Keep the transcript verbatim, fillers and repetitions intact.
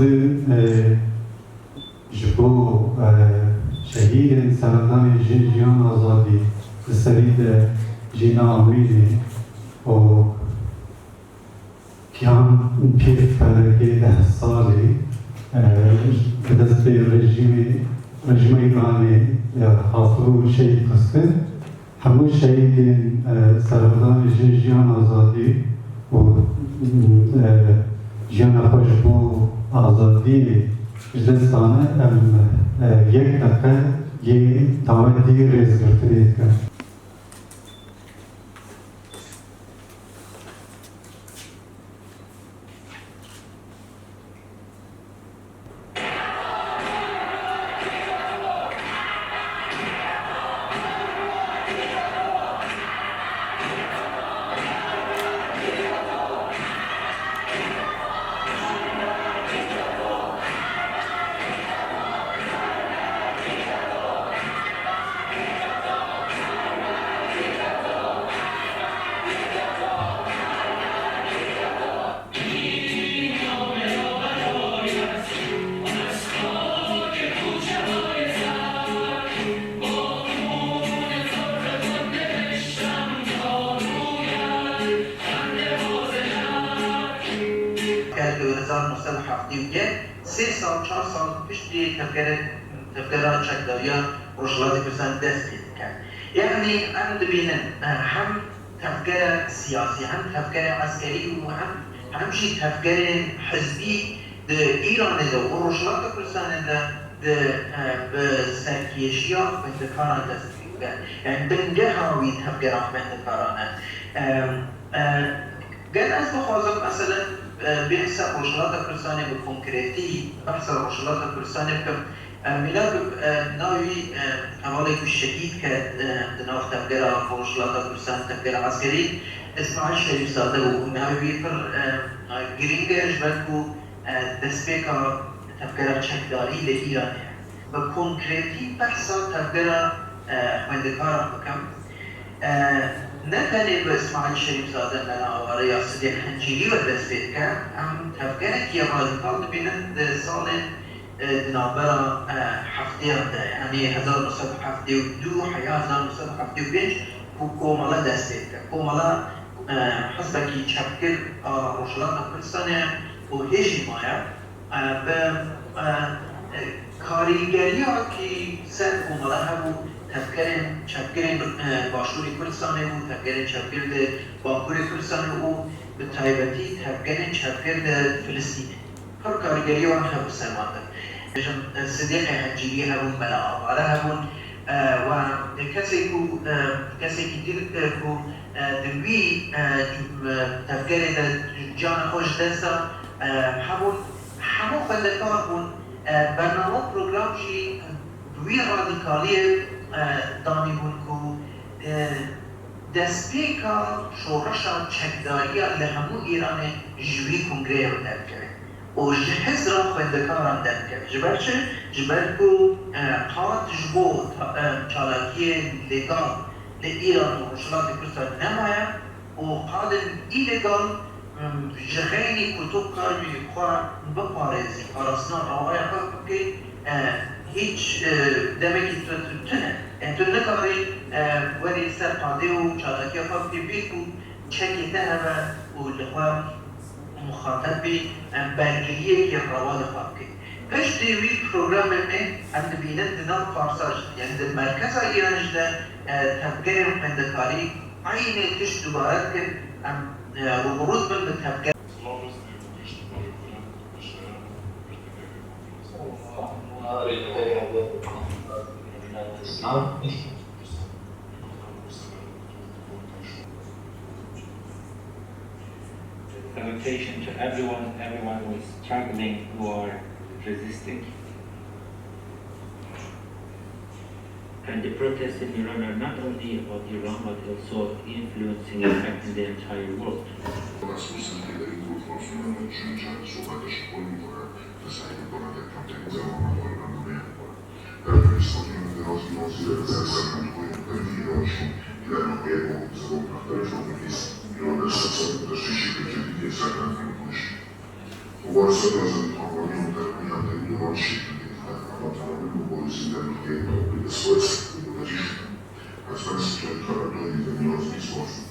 e, ji bo, e, şehîdên seredanê Jin Jiyan Azadî, li serî de Jîna Amînî û Kiyan pîr felekê deh salî, e, bi destê rejîmê, rejîma Îranê, e, hatibû şehîd xistin. Hemû şehîdên, e, seredanê Jin Jiyan Azadî û, e, jiyana xwe ji bo azadiyê ji dest dane, em, e, yek deqe yê dawetî rêzgirtinê dikin. Ket du hezar neh sed heftê û yek, sê sal, çar sal piştî tevgere-, tevgera çekdariya Rojhilatê Kurdistanê dest pê dike. Yanî em dibînin, e, hem tevgera siyasî, hem tevgera eskerî û hem, hem jî tevgerên hizbî di Îranê de û Rojhilata Kurdistanê de di, e, bi serkêşiya xwendekaran dest pê dike. Yani bingeha wî tevgera xwendekaran e. E, e, Ger ez bixwazim, meselen, e, bêm ser Rojhilata Kurdistanê bi konkretî, behsa Rojhilata Kurdistanê bikim, e, mînak, e, navî, e, hevalê ku şehîd ket, e, di nav tevgera Rojhilata Kurdistanê, tevgera eskerî, Îsmaîl Şerîfzade bû. Navê wî pir, e, girîng e, ji ber ku, e, destpêka tevgera çekdarî li Îranê ye. Bi konkretî behsa tevgera, e, xwendekaran bikim. E, ne tenê bi Îsmaîl Şerîfzade, Mela Aware ya Sidîq Hencîrî ve dest pê dike, em tevgerekî radîkal dibînin di salên, e, di navbera, e, heftêyan de, yanî hezar neh sed heftê û du heya hezar neh sed heftê û pênc ku komele dest pê dike. Komela, e, hizbekî çepgir a Rojhilata Kurdistanê ye û hê jî maye. E, bi, e, e, karîgeriyekî ser komela hebû, tevgerên çepgirên, e, Başûrê Kurdistanê û tevgerên çepgir di Bakurê Kurdistanê û bi taybetî tevgerên çepgir di Filistînê. Pir karîgeriya wan hebû ser wan de. Bêjim, e, Sidîqê Hencîrî hebûn, Mela Aware hebûn, e, we kesê ku, e, kesekî din, e, ku, e, di wî, e, tevgerê de ciyana xwe ji dest da, e, hebûn. Hemû xwendekar bûn. E, bername û program jî bi wî radîkaliyê, e, danîbûn ku, e, destpêka şoreşa çekdariya li hemû Îranê ji wî kongreyê re derkeve û ji hizra xwendekaran derkeve. Ji ber çi? Ji ber ku, e, qad ji bo ta-, e, çalakiyê legal li Îran û Rojhilatê Kurdistanê nemaye û qadên îlegal, em, ji xeynî ku tu karibî xwe biparêzî, parastina rawaya xwe bikî, e, hîç, e, demekî tu, tu tune. E, tu nikarî, e, werî ser qadê û çalakiya xwe bikî, bîr ku çekê te hebe û li xwe muxateb bî, em, bergiriyekî rewa li xwe bikî. Piştî wî programê me em dibînin di nav Farsa jî, yanî di merkeza Îran jî de, e, tevgerên xwendekarî eynê tişt dubare dikin, em, e, rûbirû dibin bi tevger. Salutation to everyone, everyone who is struggling, who are resisting. And the protests in Iran are not only about Iran, but also influencing, affecting the entire world. Şekilde intikal kurdun, tamam mı? Bu polisi de bir yayın bir de soyası bir de Hasta sıcak karadan yüzden yazık sorsun.